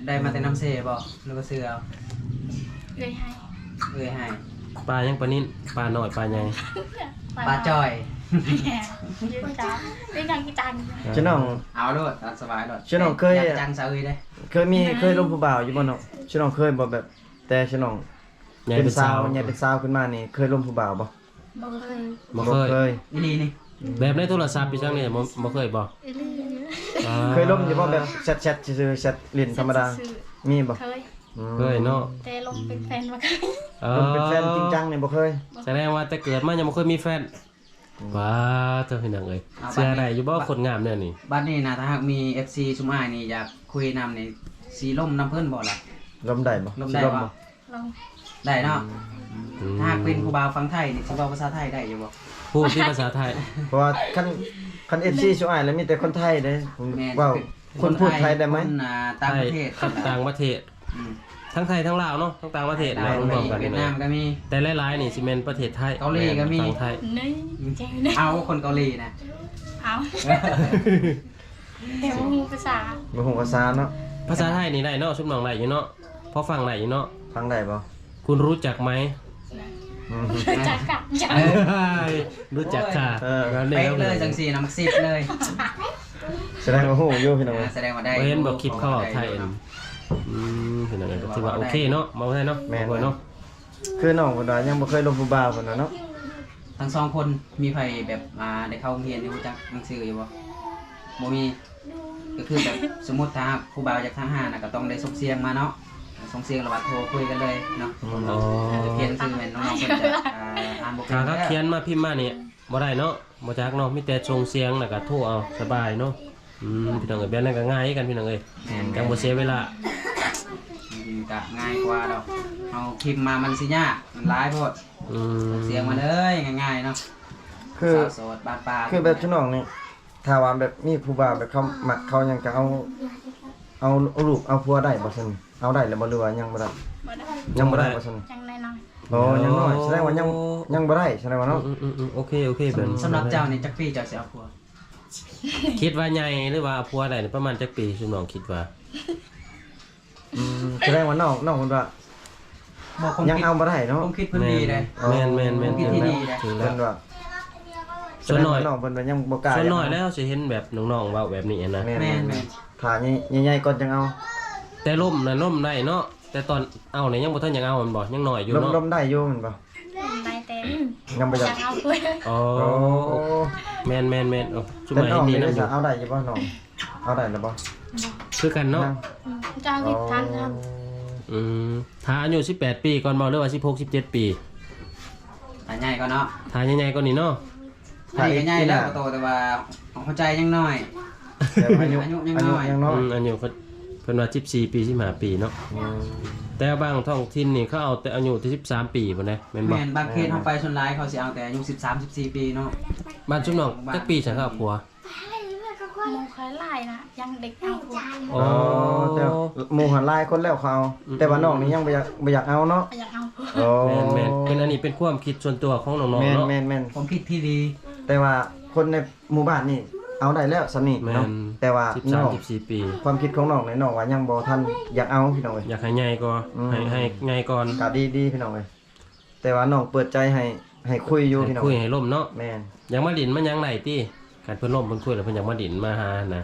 ໄດ້ມາແຕ່ນ້ຳເຊບໍ່ ຫຼືວ່າຊື້ເອົາ? ເອື້ອຍໃຫ້ ເອື້ອຍໃຫ້. ປາຫຍັງ? ປານິນ ປານ້ອຍ ປາໃຫຍ່? ປາຈ່ອຍ ປາຈ່ອຍ ເປັນຫຍັງຄືກັນ ຊະນ້ອງ. ເອົາໂລດ ຕາມສະບາຍໂລດ. ຊະນ້ອງເຄີຍ ຢ່າໄປຈັງສາວເອີຍເດ້. ເຄີຍມີ ເຄີຍລົມຜູ້ບ່າວຢູ່ບໍ່ນ້ອງ? ຊະນ້ອງເຄີຍບໍ່ ແບບແຕ່ຊະນ້ອງ ໃຫຍ່ເປັນສາວ ເປັນສາວ ໃຫຍ່ເປັນສາວຂຶ້ນມານີ້ ເຄີຍລົມຜູ້ບ່າວບໍ່? ບໍ່ເຄີຍ ບໍ່ເຄີຍ ອີ່ຫຼີນີ້ ແບບໃນໂທລະສັບອີ່ຫຍັງນີ້ ບໍ່ ບໍ່ເຄີຍບໍ່? ອີ່ຫຼີ ອ່າ ເຄີຍລົມຢູ່ບໍ່ ແບບແຊັດໆຊື່ໆ ແຊັດຫຼິ້ນທຳມະດາ ມີບໍ່? ເຄີຍ ອືມ ເຄີຍເນາະ ແຕ່ລົມເປັນແຟນບໍ່ເຄີຍ. ເອີ ລົມເປັນແຟນຈິງຈັງນີ້ບໍ່ເຄີຍ ສະແດງວ່າແຕ່ເກີດມາຍັງບໍ່ເຄີຍມີແຟນ. ອືມ ວ້າ ເຈົ້າພີ່ນ້ອງເອີຍ ເຊື່ອໄດ້ຢູ່ບໍ່ ຄົນງາມແນວນີ້? ບັດນີ້ນະ ຖ້າຫາກມີເອັຟຊີຊຸມອ້າຍນີ້ຢາກຄຸຍນຳນີ້ ຊິລົມນຳເພິ່ນບໍ່ລະ? ລົມໄດ້ບໍ່? ລົມໄດ້ບໍ່? ລອງ ໄດ້ເນາະ. ອືມ ຖ້າຫາກເປັນຜູ້ບ່າວຝັ່ງໄທນີ້ ຊິເວົ້າພາສາໄທໄດ້ຢູ່ບໍ່? ຮູ້ຕິພາສາໄທ ເພາະວ່າຄັນ ຄັນເອັຟຊີຊຸມອ້າຍແລ້ວມີແຕ່ຄົນໄທເດ້ ແມ່ນ ເວົ້າ ຄົນໄທ ຄົນໄທໄດ້ໄໝ? ຄົນ ອ່າ ຕ່າງປະເທດ ໄທກັບຕ່າງປະເທດ. ອືມ ທັງໄທທັງລາວເນາະ ທັງຕ່າງປະເທດ ລາວ ລວມກັນ ຫວຽດນາມກໍມີ ແຕ່ຫຼາຍໆນີ້ຊິແມ່ນປະເທດໄທ ເກົາຫຼີກໍມີ ແມ່ນຝັ່ງໄທ. ເອົາ ຄົນເກົາຫຼີນະ ເອົາ ແຕ່ບໍ່ຮູ້ພາສາ ບໍ່ຮູ້ພາສາເນາະ. ພາສາໄທນີ້ໄດ້ເນາະ ຊຸມນ້ອງໄດ້ຢູ່ເນາະ ພໍຟັງໄດ້ຢູ່ເນາະ. ຟັງໄດ້ບໍ່? ຄຸນຮູ້ຈັກໄໝ? ອືມ ຮູ້ຈັກກະ ເອີ ຮູ້ຈັກກະ ເອີ ເປັນເລີຍຈັ່ງຊີ້ນະ ມັກສິບເລີຍ. ສະແດງວ່າຮູ້ຢູ່ພີ່ນ້ອງ ອ່າ ສະແດງວ່າໄດ້ ບໍ່ເຫັນບໍ່ຄລິບເຂົາເວົ້າໄທ. ອືມ ພີ່ນ້ອງເອີຍ ກໍຖືວ່າໂອເຄເນາະ ເວົ້າໄດ້ເນາະ. ແມ່ນ ເນາະ ຄືນ້ອງເພິ່ນວ່າຍັງບໍ່ເຄີຍລົມຜູ້ບ່າວເພິ່ນວ່າເນາະ. ທັງສອງຄົນມີໃຜແບບ ອ່າ ໄດ້ເຂົ້າໂຮງຮຽນ ຮູ້ຈັກໜັງສືຢູ່ບໍ່? ບໍ່ມີ ກໍຄືແບບ ສົມມຸດຖ້າຜູ້ບ່າວຢາກທັກຫານະ ກໍຕ້ອງໄດ້ສົ່ງສຽງມາເນາະ ສົ່ງສຽງແລ້ວວ່າໂທຄຸຍກັນເລີຍເນາະ. ອໍ ຂຽນຊື່ແມ່ນນ້ອງໆເພິ່ນຈະ ອ່າ ອ່ານບໍ່ເກັ່ງ. ຖ້າຂຽນມາພິມມານີ້ບໍ່ໄດ້ເນາະ ບໍ່ຈັກເນາະ ມີແຕ່ສົ່ງສຽງແລ້ວກໍໂທເອົາ ສະບາຍເນາະ. ອືມ ພີ່ນ້ອງເອີຍ ແບບນັ້ນກໍງ່າຍຄືກັນ ພີ່ນ້ອງເອີຍ ແມ່ນໆ ຈັ່ງບໍ່ເສຍເວລາ. ອືມ ກໍງ່າຍກວ່າດອກ ເຮົາພິມມາມັນຊິຍາກ ມັນຫຼາຍໂພດ. ອືມ ສຽງມາເລີຍ ງ່າຍໆເນາະ. ຄື ສາວໂສດບ້ານປ່າ ຄືແບບຊະນ້ອງນີ້ ຖ້າວ່າແບບມີຜູ້ບ່າວແບບເຂົາມັກເຂົາຫຍັງ ກໍເອົາ ເອົາລູກເອົາຜົວໄດ້ບໍ່ຊັ້ນ? ເອົາໄດ້ແລ້ວບໍ່ ຫຼືວ່າຍັງບໍ່ໄດ້? ບໍ່ໄດ້ ຍັງບໍ່ໄດ້ບໍ່ຊັ້ນ? ຍັງນ້ອຍໆ. ອໍ ຍັງນ້ອຍ ໂອ້ ສະແດງວ່າຍັງ ຍັງບໍ່ໄດ້ ສະແດງວ່າເນາະ. ອືມໆໆ ໂອເຄ ໂອເຄ ແບບ ສຳລັບເຈົ້ານີ້ຈັກປີເຈົ້າຊິເອົາຜົວ? ຄິດວ່າໃຫຍ່ ຫຼືວ່າເອົາຜົວໄດ້ປະມານຈັກປີ ຊຸມນ້ອງຄິດວ່າ? ອືມ ສະແດງວ່ານ້ອງ ນ້ອງເພິ່ນວ່າ ບໍ່ ຄວາມຄິດ ຍັງເອົາບໍ່ໄດ້ເນາະ. ຄວາມຄິດເພິ່ນດີເດ້. ອໍ ແມ່ນໆໆ ຄວາມຄິດທີ່ດີເດ້. ຖືກແລ້ວ ເພິ່ນວ່າ ສ່ວນໜ້ອຍ ສະແດງວ່ານ້ອງເພິ່ນວ່າຍັງບໍ່ກ້າ. ສ່ວນໜ້ອຍແລ້ວຊິເຫັນແບບນ້ອງໆເວົ້າແບບນີ້ນະ. ແມ່ນໆ ຖ້າໃຫຍ່ໆກ່ອນຈັ່ງເອົາ. ແຕ່ລົມນະລົມໄດ້ເນາະ ແຕ່ຕອນເອົານີ້ຍັງບໍ່ທັນຢາກເອົາແມ່ນບໍ່? ຍັງນ້ອຍຢູ່ເນາະ. ລົມໄດ້ຢູ່ແມ່ນບໍ່? ໄດ້ແຕ່ຍັງບໍ່ຢາກເອົາ. ອໍ ແມ່ນໆໆ ເອົາ ຊຸມອ້າຍນີ້ນຳຢູ່. ເອົາໄດ້ຢູ່ບໍ່ນ້ອງ? ເອົາໄດ້ແລ້ວບໍ່? ຄືກັນເນາະ. ຍັງ ອືມ ຈະເອົາອີກທັນນະ. ອໍ ອືມ ຖ້າອາຍຸສິບແປດປີກ່ອນບໍ່ ຫຼືວ່າສິບຫົກ ສິບເຈັດປີ? ຖ້າໃຫຍ່ກ່ອນເນາະ ຖ້າໃຫຍ່ໆກ່ອນນີ້ເນາະ. ອັນນີ້ກໍໃຫຍ່ແລ້ວ ໂຕ ແຕ່ວ່າຫົວໃຈຍັງນ້ອຍ. ອາຍຸ ອາຍຸຍັງນ້ອຍ ອືມ ອາຍຸ ເພິ່ນວ່າສິບສີ່ປີ ສິບຫ້າປີເນາະ. ອືມ ແຕ່ບາງທ້ອງຖິ່ນນີ້ເຂົາເອົາແຕ່ອາຍຸທີ່ສິບສາມປີພຸ້ນເດ້ ແມ່ນບໍ່? ແມ່ນ ບາງເຂດເຮົາໄປສ່ວນຫຼາຍເຂົາຊິເອົາແຕ່ອາຍຸສິບສາມ ສິບສີ່ປີເນາະ. ບ້ານຊຸມນ້ອງຈັກປີຊັ້ນເຂົາເອົາຜົວ? ໝູ່ຂ້ອຍຫຼາຍນະ ຍັງເດັກເອົາ. ອໍ ອໍ ແຕ່ໝູ່ຫັ້ນຫຼາຍຄົນແລ້ວເຂົາເອົາ. ອືມ ແຕ່ວ່ານ້ອງນີ້ຍັງບໍ່ຢາກ ບໍ່ຢາກເອົາເນາະ. ບໍ່ຢາກເອົາ. ອໍ ແມ່ນໆ ເປັນ ອັນນີ້ເປັນຄວາມຄິດສ່ວນຕົວຂອງນ້ອງໆເນາະ. ແມ່ນໆ ຄວາມຄິດທີ່ດີ ແຕ່ວ່າຄົນໃນໝູ່ບ້ານນີ້ເອົາໄດ້ແລ້ວສ່ຳນີ້ເນາະ. ແມ່ນ ແຕ່ວ່ານ້ອງ ສິບສາມ ສິບສີ່ປີ ຄວາມຄິດຂອງນ້ອງນີ້ ນ້ອງວ່າຍັງບໍ່ທັນຢາກເອົາ ພີ່ນ້ອງເອີຍ. ຢາກໃຫ້ໃຫຍ່ກ່ອນ. ອືມ ໃຫ້ ໃຫ້ໃຫຍ່ກ່ອນ ກໍດີໆ ພີ່ນ້ອງເອີຍ. ແຕ່ວ່ານ້ອງເປີດໃຈໃຫ້ ໃຫ້ຄຸຍຢູ່ ໃຫ້ຄຸຍ ພີ່ນ້ອງ ໃຫ້ລົມເນາະ. ແມ່ນ ຢາກມາຫຼິ້ນມາຫຍັງໄດ້ຕິ? ຄັນເພິ່ນລົມເພິ່ນຄຸຍແລ້ວ ເພິ່ນຢາກມາຫຼິ້ນມາຫານະ.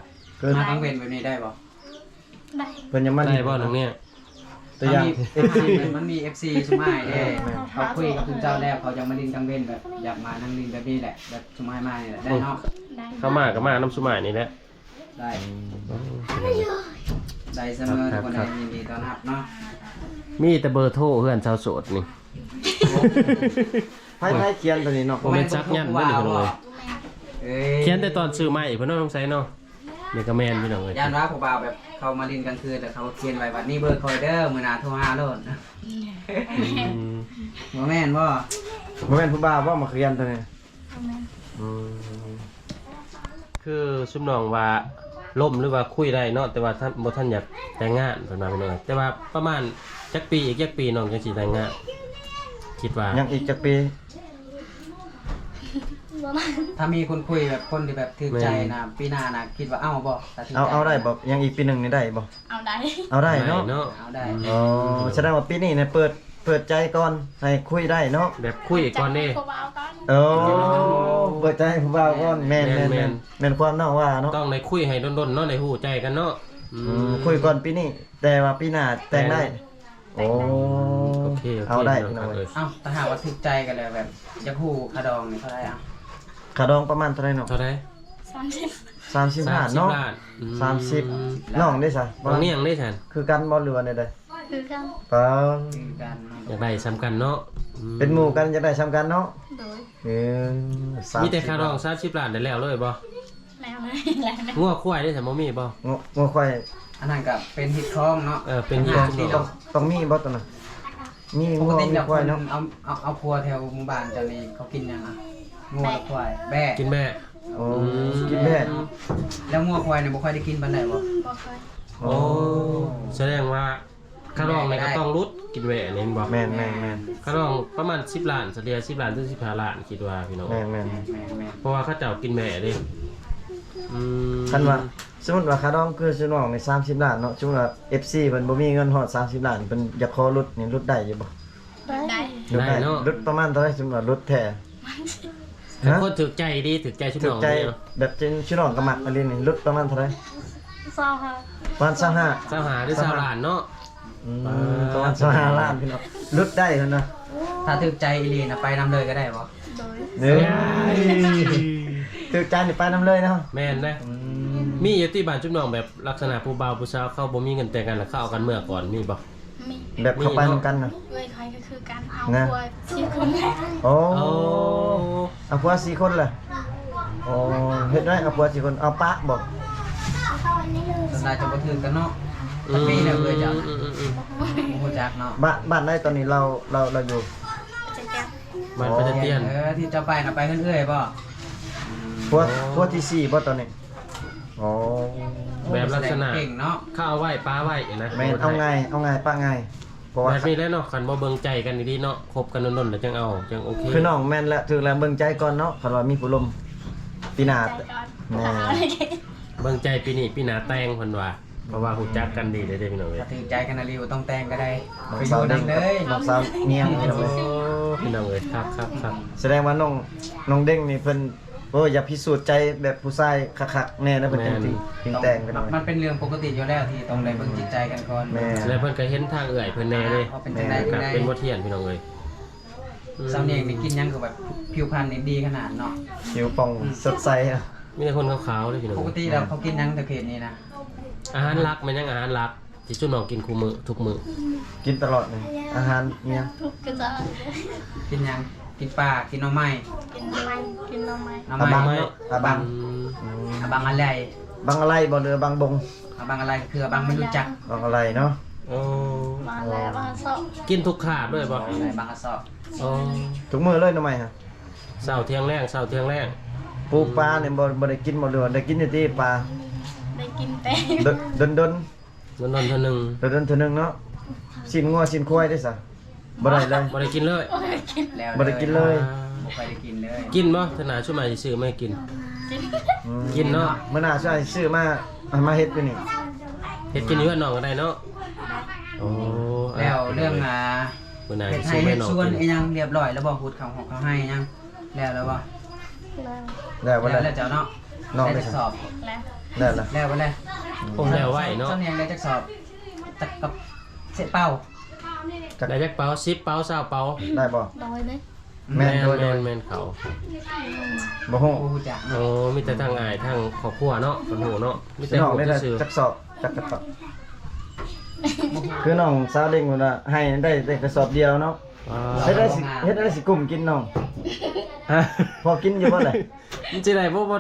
ມາກາງເວັນແບບນີ້ໄດ້ບໍ່? ໄດ້ ເພິ່ນຍັງມາຫຼິ້ນ ໄດ້ບໍ່ນ້ອງເນຍ? ຕົວຢ່າງ ເອັຟຊີ ມັນມີເອັຟຊີຊຸມອ້າຍເດ້ ເຂົາຄຸຍກັບຊຸມເຈົ້າແລ້ວ ເຂົາຢາກມາຫຼິ້ນກາງເວັນ ແບບຢາກມານັ່ງຫຼິ້ນແບບນີ້ແຫຼະ ແບບຊຸມອ້າຍມານີ້ແຫຼະ ໄດ້ເນາະ? ໄດ້ ເຂົາມາກໍມານຳຊຸມອ້າຍນີ້ແຫຼະ. ໄດ້ ໂອ້ ໄດ້ສະເໝີ ທຸກຄົນ ຍິນດີຕ້ອນຮັບເນາະ. ມີແຕ່ເບີໂທເຮືອນຊາວໂສດນີ້. ໃຜ ໃຜຂຽນຕົວນີ້ເນາະ? ບໍ່ແມ່ນສັກຍັນເດ້ນີ້ ພີ່ນ້ອງເອີຍ. ຂຽນແຕ່ຕອນຊື້ໃໝ່ພຸ້ນເນາະ ສົງໄສເນາະ. ນີ້ກໍແມ່ນ ພີ່ນ້ອງເອີຍ. ຢ້ານວ່າຜູ້ບ່າວແບບເຂົາມາຫຼິ້ນກາງຄືນ ແລ້ວເຂົາຂຽນໄວ້ວ່າ ນີ້ເບີຂ້ອຍເດີ ມື້ໜ້າໂທຫາໂລດ. ອືມ ບໍ່ແມ່ນບໍ່? ບໍ່ແມ່ນຜູ້ບ່າວບໍ່ມາຂຽນຕົວນີ້? ບໍ່ແມ່ນ. ອືມ ຄືຊຸມນ້ອງວ່າລົມ ຫຼືວ່າຄຸຍໄດ້ເນາະ ແຕ່ວ່າທ່ານ ບໍ່ທັນຢາກແຕ່ງງານ ເພິ່ນວ່າ ພີ່ນ້ອງເອີຍ. ແຕ່ວ່າປະມານຈັກປີ ອີກຈັກປີນ້ອງຈັ່ງຊິແຕ່ງງານ ຄິດວ່າ? ຍັງອີກຈັກປີ? ປະມານ ຖ້າມີຄົນຄຸຍແບບ ຄົນທີ່ແບບຖືກໃຈນະ ແມ່ນ ປີໜ້ານະ ຄິດວ່າເອົາບໍ່? ຖ້າຖືກໃຈ ເອົາ ເອົາໄດ້ບໍ່? ຍັງອີກປີໜຶ່ງນີ້ໄດ້ບໍ່? ເອົາໄດ້ ເອົາໄດ້ເນາະ ເອົາໄດ້. ອໍ ສະແດງວ່າປີນີ້ນະ ເປີດ ເປີດໃຈກ່ອນ ໃຫ້ຄຸຍໄດ້ເນາະ ແບບຄຸຍກ່ອນເດ້. ເປີດໃຈໃຫ້ຜູ້ບ່າວກ່ອນ. ໂອ້ ເປີດໃຈໃຫ້ຜູ້ບ່າວກ່ອນ. ແມ່ນ ແມ່ນ ແມ່ນ ແມ່ນ ແມ່ນຄວາມນ້ອງວ່າເນາະ ຕ້ອງໄດ້ຄຸຍໃຫ້ດົນໆເນາະ ໄດ້ຮູ້ໃຈກັນເນາະ. ອືມ ອືມ ຄຸຍກ່ອນປີນີ້ ແຕ່ວ່າປີໜ້າແຕ່ງໄດ້. ໂອ້ ໂອເຄ ໂອເຄ ເອົາໄດ້ ພີ່ນ້ອງເອີຍ. ເອົ້າ ຖ້າຫາກວ່າຖືກໃຈກັນແລ້ວ ແບບຢາກຮູ້ຄ່າດອງນີ້ເທົ່າໃດ? ເອົ້າ ຄ່າດອງປະມານເທົ່າໃດນ້ອງ? ເທົ່າໃດ? ສາມສິບ ສາມສິບລ້ານເນາະ. ສາມສິບລ້ານ. ອືມ ສາມສິບ. ແລ້ວນ້ອງເດ້ຊະ? ນ້ອງນຽງເດ້ຊະ? ຄືກັນບໍ່ ຫຼືວ່າແນວໃດ? ຄືກັນ. ປາ ຄືກັນເນາະ ຢາກໄດ້ສ່ຳກັນເນາະ. ອືມ ເປັນໝູ່ກັນ ຢາກໄດ້ສ່ຳກັນເນາະ. ໂດຍ. ເອີ ມີແຕ່ຄ່າດອງສາມສິບລ້ານ ໄດ້ແລ້ວເລີຍບໍ່? ແລ້ວເລີຍ ແລ້ວເລີຍ. ງົວຄວາຍເດ້ຊະ ບໍ່ມີບໍ່? ງົວ ງົວຄວາຍ ອັນນັ້ນກໍເປັນຮີດຄອງເນາະ. ເອີ ເປັນຮີດຄອງ ຕ້ອງ ຕ້ອງມີບໍ່ຕົວນັ້ນ? ມີງົວມີຄວາຍເນາະ. ເອົາ ເອົາ ເອົາຜົວແຖວໝູ່ບ້ານເຈົ້ານີ້ເຂົາກິນຫຍັງອະ? ງົວ ແບະ ຫຼືຄວາຍ? ແບະ. ກິນແບະ. ໂອ້ ອືມ ກິນແບະ. ແລ້ວງົວຄວາຍນີ້ບໍ່ຄ່ອຍໄດ້ກິນປານໃດບໍ່? ບໍ່ຄ່ອຍ. ໂອ້ ໂອ້ ສະແດງວ່າ ຄ່າດອງນີ້ກໍຕ້ອງຫຼຸດ ກິນແບະນີ້ແມ່ນບໍ່? ແມ່ນໆໆ. ຄ່າດອງປະມານສິບລ້ານ ສະເລ່ຍສິບລ້ານເຖິງສິບຫ້າລ້ານ ຄິດວ່າພີ່ນ້ອງ. ແມ່ນໆ. ແມ່ນໆ. ເພາະວ່າເຂົາເຈົ້າກິນແບະເດ້. ອືມ ຄັນວ່າ ສົມມຸດວ່າຄ່າດອງຄືຊຸມນ້ອງນີ້ສາມສິບລ້ານເນາະ ສົມມຸດວ່າເອັຟຊີເພິ່ນບໍ່ມີເງິນຮອດສາມສິບລ້ານ ເພິ່ນຢາກຂໍຫຼຸດນີ້ຫຼຸດໄດ້ຢູ່ບໍ່? ໄດ້ ໄດ້ເນາະ. ຫຼຸດປະມານເທົ່າໃດ ສົມມຸດວ່າຫຼຸດແທ້? ຄັນຄົນຖືກໃຈດີ ຖືກໃຈຊຸມນ້ອງນີ້ ແບບເຊັ່ນຊຸມນ້ອງກໍມັກອີ່ຫຼີນີ້ ຫຼຸດປະມານເທົ່າໃດ? ຊາວຫ້າ ປະມານຊາວຫ້າ ຊາວຫ້າ ຫຼືຊາວລ້ານເນາະ. ອືມ ປະມານຊາວຫ້າລ້ານພີ່ນ້ອງ ຫຼຸດໄດ້ເພິ່ນນະ. ຖ້າຖືກໃຈອີ່ຫຼີນະ ໄປນຳເລີຍກໍໄດ້ບໍ່? ໂດຍ. ເອີ ຖືກໃຈນີ້ໄປນຳເລີຍເນາະ. ແມ່ນເດ້. ອືມ ມີຢູ່ຕິບ້ານຊຸມນ້ອງ ແບບລັກສະນະຜູ້ບ່າວຜູ້ສາວເຂົາບໍ່ມີເງິນແຕ່ງງານ ແລ້ວເຂົາເອົາກັນເມືອກ່ອນ ມີບໍ່? ມີ ແບບເຂົາໄປນຳກັນນະ. ເອື້ອຍຂ້ອຍກໍຄືກັນ ເອົາຜົວສີ່ຄົນ. ໂອ້ ເອົາຜົວສີ່ຄົນລະ. ໂອ້ ເຮັດໄດ້ ເອົາຜົວສີ່ຄົນ ເອົາປະບໍ່? ສ່ວນຫຼາຍຈະບໍ່ຖືກກັນເນາະ. ອືມ ຈັກປີແລ້ວເອື້ອຍເຈົ້ານະ? ອືມໆໆ ບໍ່ຮູ້ຈັກເນາະ. ບ້ານ ບ້ານໃດຕອນນີ້ລາວ ລາວ ລາວຢູ່? ຈັດການ ບ້ານປະຈະຕຽນ. ເອີ ທີ່ເຈົ້າໄປນະ ໄປເຮືອນເອື້ອຍບໍ່? ອືມ ຜົວ ຜົວທີສີ່ບໍ່ຕອນນີ້? ໂອ້ ແບບລັກສະນະ ເກັ່ງເນາະ ເຂົາເອົາໄວ້ປະໄວ້ນະ. ແມ່ນ ເອົາງ່າຍ ເອົາງ່າຍປະງ່າຍ. ເພາະວ່າແບບນີ້ແຫຼະເນາະ ຄັນບໍ່ເບິ່ງໃຈກັນດີໆເນາະ ຄົບກັນດົນໆແລ້ວຈັ່ງເອົາ ຈັ່ງໂອເຄ. ຄືນ້ອງແມ່ນແຫຼະ ຖືກແລ້ວເບິ່ງໃຈກ່ອນເນາະ ຄັນວ່າມີຜູ້ລົມປີໜ້າ. ເບິ່ງໃຈກ່ອນ ແມ່ນ ເອົາເລີຍ ເບິ່ງໃຈປີນີ້ ປີໜ້າແຕ່ງເພິ່ນວ່າ ເພາະວ່າຮູ້ຈັກກັນດີເດ້ພີ່ນ້ອງເອີຍ. ຖ້າຖືກໃຈກັນອີ່ຫຼີບໍ່ຕ້ອງແຕ່ງກໍໄດ້ ນ້ອງສາວເດ້ງ ນ້ອງສາວນຽງ ພີ່ນ້ອງເອີຍ. ໂອ້ ພີ່ນ້ອງເອີຍ ຄັກໆໆ. ສະແດງວ່ານ້ອງ ນ້ອງເດ້ງນີ້ເພິ່ນ ໂອ້ ຢາກພິສູດໃຈແບບຜູ້ຊາຍຄັກໆແນ່ນະ ເພິ່ນ ແມ່ນ ຈຶ່ງ ຈຶ່ງແຕ່ງກັນ. ມັນເປັນເລື່ອງປົກກະຕິຢູ່ແລ້ວທີ່ຕ້ອງໄດ້ເບິ່ງຈິດໃຈກັນກ່ອນ. ແມ່ນ ແລ້ວເພິ່ນກໍເຫັນທາງເອື້ອຍເພິ່ນແນ່ເດ້. ເຂົາເປັນຈັ່ງໃດ ກໍເປັນບົດຮຽນພີ່ນ້ອງເອີຍ. ອືມ ສາວແຍງນີ້ກິນຫຍັງຄືແບບຜິວພັນນີ້ດີຂະໜາດເນາະ ຜິວຜ່ອງ ອືມ ສົດໃສ. ມີແຕ່ຄົນຂາວໆເດ້ພີ່ນ້ອງ. ປົກກະຕິແລ້ວເຂົາກິນຫຍັງແຕ່ເຂດນີ້ນະ? ອາຫານຫຼັກແມ່ນຫຍັງ? ອາຫານຫຼັກ ທີ່ຊຸມນ້ອງກິນຄູ່ມື້ທຸກມື້ ກິນຕະຫຼອດນີ້ ອາຫານອີ່ຫຍັງ? ກິນຫຍັງ? ກິນປາ ກິນໜໍ່ໄມ້? ກິນໜໍ່ໄມ້ ກິນໜໍ່ໄມ້ ໜໍ່ໄມ້ ອາບັງເນາະ ອາບັງ. ອືມ ອາບັງອາໄລ ບັງອາໄລບໍ່ ຫຼືບັງບົງ? ອາບັງອາໄລກໍຄືອາບັງມັນຮູ້ຈັກ ບັງອາໄລເນາະ. ໂອ້ ບັງອາໄລ ບັງອາຊອກ ກິນທຸກຄາບເລີຍບໍ່? ບັງອາໄລ ບັງອາຊອກ. ໂອ້ ທຸກມື້ເລີຍໜໍ່ໄມ້ຫະ? ເຊົ້າທ່ຽງແລງ ເຊົ້າທ່ຽງແລງ. ປູປານີ້ບໍ່ ບໍ່ໄດ້ກິນບໍ່ ຫຼືວ່າໄດ້ກິນຢູ່ຕິປາ? ໄດ້ກິນແຕ່ ດົນໆ ດົນໆເທື່ອໜຶ່ງ ໂດນໆເທື່ອໜຶ່ງເນາະ. ຊີ້ນງົວຊີ້ນຄວາຍເດ້ຊະ? ບໍ່ໄດ້ເລີຍ ບໍ່ໄດ້ກິນເລີຍ ບໍ່ໄດ້ກິນເລີຍ. ອ່າ ບໍ່ຄ່ອຍໄດ້ກິນເລີຍ. ກິນບໍ່? ເທື່ອໜ້າຊຸມອ້າຍຊິຊື້ມາໃຫ້ກິນ. ກິນ ອືມ ກິນເນາະ. ມື້ໜ້າຊຸມອ້າຍຊິຊື້ມາ ໃຫ້ມາເຮັດຢູ່ນີ້ ເຮັດກິນຢູ່ເຮືອນນ້ອງກໍໄດ້ເນາະ. ໂອ້ ແລ້ວເລື່ອງ ອ່າ ມື້ໜ້າຊິຊື້ມາໃຫ້ນ້ອງກິນ. ເຮັດໄຮ່ເຮັດສວນອີ່ຫຍັງລຽບຮ້ອຍແລ້ວບໍ່? ຫຸດເຂົ້າ ເຂົ້າໄຮ່ຫຍັງ ແລ້ວແລ້ວບໍ່? ແລ້ວ ແລ້ວບໍ່ ແລ້ວ ແລ້ວເຈົ້າເນາະ. ນ້ອງໄດ້ຈັກສອບ? ແລ້ວ ແລ້ວແລ້ວ ແລ້ວບໍ່ແລ້ວ? ອືມ ໂອ້ ແລ້ວໄວເນາະ. ສຳນຽງໄດ້ຈັກສອບ? ຈັກກັບເສະເປົ້າ ໄດ້ຈັກເປົາ? ສິບເປົາ ຊາວເປົາ ໄດ້ບໍ່? ໂດຍເດ້. ແມ່ນ ແມ່ນ ໂດຍ ແມ່ນ ແມ່ນເຂົາ ບໍ່ຮູ້ ບໍ່ຮູ້ຈັກ ໂອ້ ເນາະ ມີແຕ່ທາງອ້າຍທາງຄອບຄົວເນາະ ເພິ່ນຮູ້ເນາະ ມີແຕ່ ພີ່ນ້ອງ ຮູ້ ໄດ້ ຊື່ໆ ຈັກສອບ ຈັກກະສອບ ຄືນ້ອງສາວເລັງເພິ່ນວ່າໃຫ້ໄດ້ແຕ່ກະສອບດຽວເນາະ ອ່າ ເຮັດໄດ້ຊິ ເຮັດໄດ້ຊິກຸ້ມກິນນ້ອງ ຮະ ພໍກິນຢູ່ບໍ່ລະ ມັນຊິໄດ້ບໍ່ ບໍ່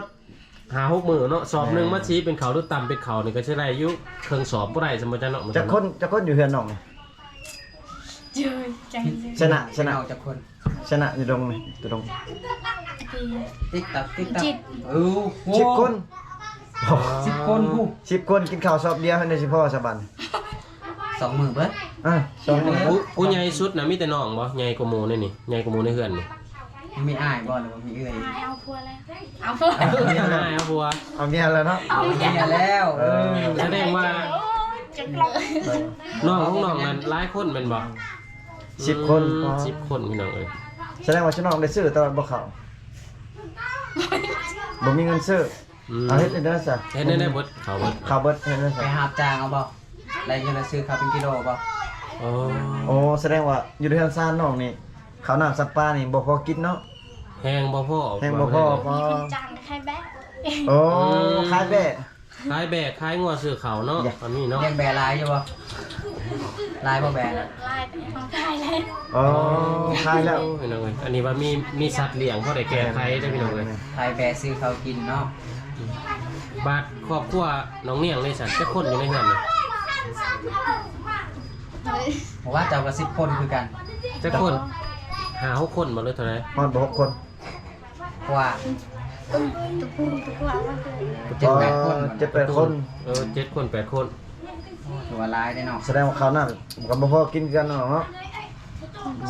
ຫ້າຫົກມື້ເນາະ ສອບໜຶ່ງ ແມ່ນ ມາສີເປັນເຂົ້າ ຫຼືຕຳເປັນເຂົ້ານີ້ກໍຊິໄດ້ຢູ່ເຄິ່ງສອບບໍ່ໄດ້ ສຳບໍ່ຈັກເນາະ ຈັກຄົນ ຈັກຄົນຢູ່ເຮືອນນ້ອງນີ້ ເຈີ ຈັງ ຊະນະ ຊະນະ ເອົາຈັກຄົນ ຊະນະຢູ່ດົງນີ້ ຢູ່ດົງ ຕິກຕັກ ຕິກຕັກ ເອີ ໂອ້ ສິບຄົນ ສິບຄົນພຸ້ນ ສິບຄົນກິນເຂົ້າສອບດຽວ ໃຫ້ໄດ້ຊິພໍສະບັນ ສອງມື້ເບິດ ອ່າ ສອງມື້ ຜູ້ ຜູ້ໃຫຍ່ສຸດນະ ມີແຕ່ນ້ອງບໍ່ ໃຫຍ່ກວ່າໝູ່ໃນນີ້ ໃຫຍ່ກວ່າໝູ່ໃນເຮືອນນີ້ ມີອ້າຍບໍ່ ຫຼືວ່າມີເອື້ອຍ ອ້າຍເອົາຜົວແລ້ວ ເອົາຜົວ ເອົາຜົວ ເອົາເມຍແລ້ວເນາະ ເອົາເມຍແລ້ວ ເອີ ສະແດງວ່າ ໂອ້ຍ ຈັກລັກ ນ້ອງຂອງນ້ອງນັ້ນຫຼາຍຄົນແມ່ນບໍ່ ສິບຄົນ ອືມ ສິບຄົນ ພີ່ນ້ອງເອີຍ ສະແດງວ່າຊຸມນ້ອງໄດ້ຊື້ຕະຫຼອດບໍ່ເຂົ້າ ບໍ່ມີເງິນຊື້ ອືມ ເອົາເຮັດແນວໃດຊະ ເຮັດແນວໃດເບິດ ເຂົ້າເບິດ ເຂົ້າເບິດ ເຮັດແນວໃດຊະ ໄປຮັບຈ້າງເອົາບໍ່ ໄດ້ເງິນລະຊື້ເຂົ້າເປັນກິໂລບໍ່ ໂອ້ ໂອ້ ສະແດງວ່າຢູ່ເຮືອນຊານນ້ອງນີ້ ເຂົ້ານ້ຳຊຳປານີ້ບໍ່ພໍກິນເນາະ ແຮງບໍ່ພໍ ແຮງບໍ່ພໍ ມີຄົນຈ້າງຂາຍແບະ ໂອ້ ອືມ ຂາຍແບະ ຂາຍແບະ ຂາຍງົວຊື້ເຂົ້າເນາະ ແບະ ອັນນີ້ເນາະ ລ້ຽງແບະຫຼາຍຢູ່ບໍ່ ຫຼາຍບໍ່ແບະ ຫຼາຍ ແຕ່ຂາຍແລ້ວ ອໍ ຂາຍແລ້ວ ໂອ້ຍ ນ້ອງເອີຍ ອັນນີ້ວ່າມີ ມີສັດລ້ຽງພໍໄດ້ແກ້ໄຂເດ້ພີ່ນ້ອງເອີຍ ຂາຍແບະຊື້ເຂົ້າກິນເນາະ ບາດຄອບຄົວນ້ອງນຽງເດຊັ້ນ ຈັກຄົນຢູ່ໃນເຮືອນນີ້ ເອີຍ ເພາະວ່າເຈົ້າກໍສິບຄົນຄືກັນ ຈັກຄົນ ຫ້າຫົກຄົນບໍ່ ຫຼືເທົ່າໃດ ຮອດບໍ່ຫົກຄົນ ກວ່າ ເຈັດແປດຄົນ ເຈັດແປດຄົນ ເອີ ເຈັດຄົນແປດຄົນ ໂອ້ ຖືວ່າຫຼາຍເດ້ເນາະ ສະແດງວ່າເຂົ້ານັ້ນກໍບໍ່ພໍກິນຄືກັນເນາະ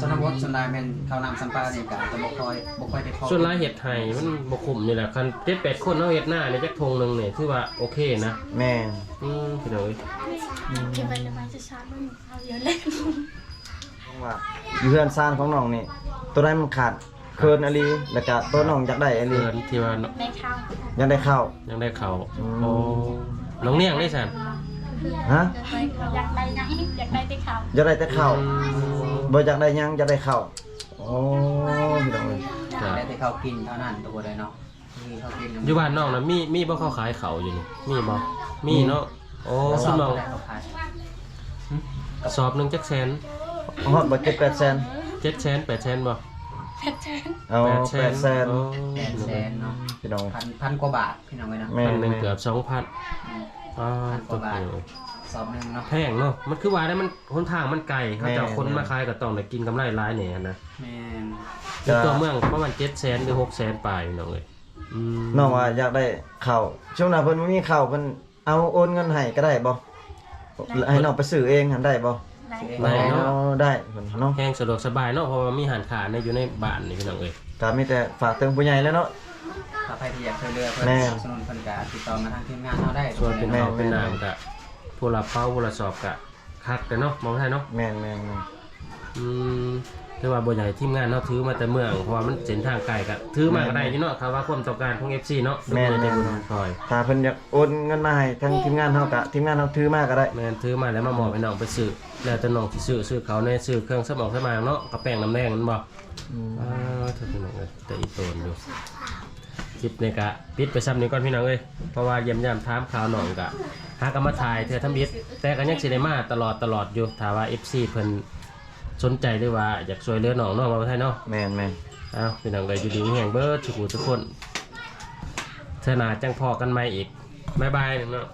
ຊະນະບົດສ່ວນຫຼາຍແມ່ນເຂົ້ານ້ຳຊຳປານີ້ກໍອາດຈະບໍ່ຄ່ອຍ ບໍ່ຄ່ອຍໄດ້ພໍ ສ່ວນຫຼາຍເຮັດໄຮ່ມັນບໍ່ຄຸ້ມນີ້ແຫຼະ ຄັນເຈັດແປດຄົນເຮົາເຮັດນານີ້ຈັກຖົງໜຶ່ງນີ້ຖືວ່າໂອເຄນະ ແມ່ນ ອືມ ພີ່ນ້ອງເອີຍ ອືມ ເກັບໄວ້ລະໄວ້ຊະຊາດເບິ່ງ ເອົາເດີ ວ່າຢູ່ເຮືອນຊານຂອງນ້ອງນີ້ ໂຕໃດມັນຂາດເຂີນອີ່ຫຼີ ແລ້ວກະໂຕນ້ອງຢາກໄດ້ອີ່ຫຼີ ເຂີນທີ່ວ່າ ຢາກໄດ້ເຂົ້າ ຢາກໄດ້ເຂົ້າ ອືມ ໂອ້ ນ້ອງນຽງເດຊັ້ນ ຮະ ຢາກໄດ້ຫຍັງ ຢາກໄດ້ແຕ່ເຂົ້າ ຢາກໄດ້ແຕ່ເຂົ້າ ອືມ ບໍ່ຢາກໄດ້ຫຍັງ ຢາກໄດ້ເຂົ້າ ໂອ້ ພີ່ນ້ອງເອີຍ ຢາກໄດ້ແຕ່ເຂົ້າກິນເທົ່ານັ້ນ ຕົວໃດເນາະ ຢູ່ບ້ານນ້ອງນະ ມີ ມີບໍ່ເຂົາຂາຍເຂົ້າຢູ່ນີ້ ມີບໍ່ ມີເນາະ ໂອ້ ກະສອບເທົ່າໃດເຂົາຂາຍ ກະສອບໜຶ່ງຈັກແສນ ຮອດບໍ່ ເຈັດແປດແສນ ເຈັດແສນ ແປດແສນບໍ່ ແປດແສນ ໂອ້ ແປດແສນ ແປດແສນ ໂອ້ ແປດແສນເນາະ ພີ່ນ້ອງ ພັນ ພັນກວ່າບາດ ພີ່ນ້ອງເອີຍເນາະ ແມ່ນ ພັນໜຶ່ງເກືອບສອງພັນ ອືມ ອ່າ ພັນກວ່າບາດ ສອບໜຶ່ງເນາະ ແພງເນາະ ມັນຄືວ່າໄດ້ ມັນຫົນທາງມັນໄກ ເຂົາເຈົ້າຄົນມາຂາຍກໍຕ້ອງໄດ້ກິນກຳໄລຫຼາຍແດ່ຫັ້ນນະ ແມ່ນ ຢູ່ຕົວເມືອງປະມານເຈັດແສນ ຫຼື ຫົກແສນປາຍ ພີ່ນ້ອງເອີຍ ອືມ ນ້ອງວ່າຢາກໄດ້ເຂົ້າ ຊ່ວງນັ້ນເພິ່ນບໍ່ມີເຂົ້າ ເພິ່ນເອົາໂອນເງິນໃຫ້ກໍໄດ້ບໍ່? ໃຫ້ນ້ອງໄປຊື້ເອງຫັ້ນໄດ້ບໍ່? ໄດ້ ໄດ້ເນາະ ໄດ້ເນາະ ແຮງສະດວກສະບາຍເນາະ ເພາະວ່າມີຮ້ານຄ້າໃນ ຢູ່ໃນບ້ານນີ້ ພີ່ນ້ອງເອີຍ ກໍມີແຕ່ຝາກເຖິງຜູ້ໃຫຍ່ແຫຼະເນາະ ຖ້າໃຜທີ່ຢາກຊ່ວຍເຫຼືອເພິ່ນ ແມ່ນ ສະໜັບສະໜູນເພິ່ນ ກໍຕິດຕໍ່ມາທາງທີມງານເຮົາໄດ້ ສ່ວນເປັນເຂົ້າເປັນນ້ຳກໍຜູ້ລະເປົາຜູ້ລະສອບກໍ ຄັກແຕ່ເນາະ ເວົ້າໄທເນາະ ແມ່ນໆໆ ອືມ ຖືວ່າບໍ່ຢາກໃຫ້ທີມງານເຮົາຖືມາແຕ່ເມືອງ ເພາະວ່າມັນເສັ້ນທາງໄກ ກະຖືມາກໍໄດ້ຢູ່ເນາະ ຖ້າວ່າຄວາມຕ້ອງການຂອງເອັຟຊີເນາະ ແມ່ນໆ ແມ່ນ ເພິ່ນຊ່ອຍ ຖ້າເພິ່ນຢາກໂອນເງິນມາໃຫ້ທາງທີມງານເຮົາ ກະທີມງານເຮົາຖືມາກໍໄດ້ ແມ່ນ ຖືມາແລ້ວມາມອບໃຫ້ນ້ອງໄປຊື້ ແລ້ວແຕ່ນ້ອງຊິຊື້ ຊື້ເຂົ້າແດ່ ຊື້ເຄື່ອງສຳອາງສຳອາງເນາະ ກະແປ້ງນ້ຳແດງແມ່ນບໍ່? ອືມ ອ່າ ໂທ້ ພີ່ນ້ອງເອີຍ ແຕ່ອີ່ໂຕນຢູ່ ຄລິບນີ້ກະປິດໄປຊ່ຳນີ້ກ່ອນ ພີ່ນ້ອງເອີຍ ເພາະວ່າຢ້ຽມຢາມຖາມຂ່າວນ້ອງກະ ຫາກໍມາຖ່າຍເທື່ອທຳອິດ ແຕ່ກໍຍັງຊິໄດ້ມາຕະຫຼອດ ຕະຫຼອດຢູ່ ຖ້າວ່າເອັຟຊີເພິ່ນສົນໃຈ ຫຼືວ່າຢາກຊ່ວຍເຫຼືອນ້ອງເນາະ ເວົ້າໄທເນາະ ແມ່ນໆ ເອົ້າ ພີ່ນ້ອງເອີຍ ຢູ່ດີມີແຮງເບິດສູ່ຜູ້ສູ່ຄົນ ເທື່ອໜ້າຈັ່ງພໍ້ກັນໃໝ່ອີກ ບາຍບາຍເນາະ.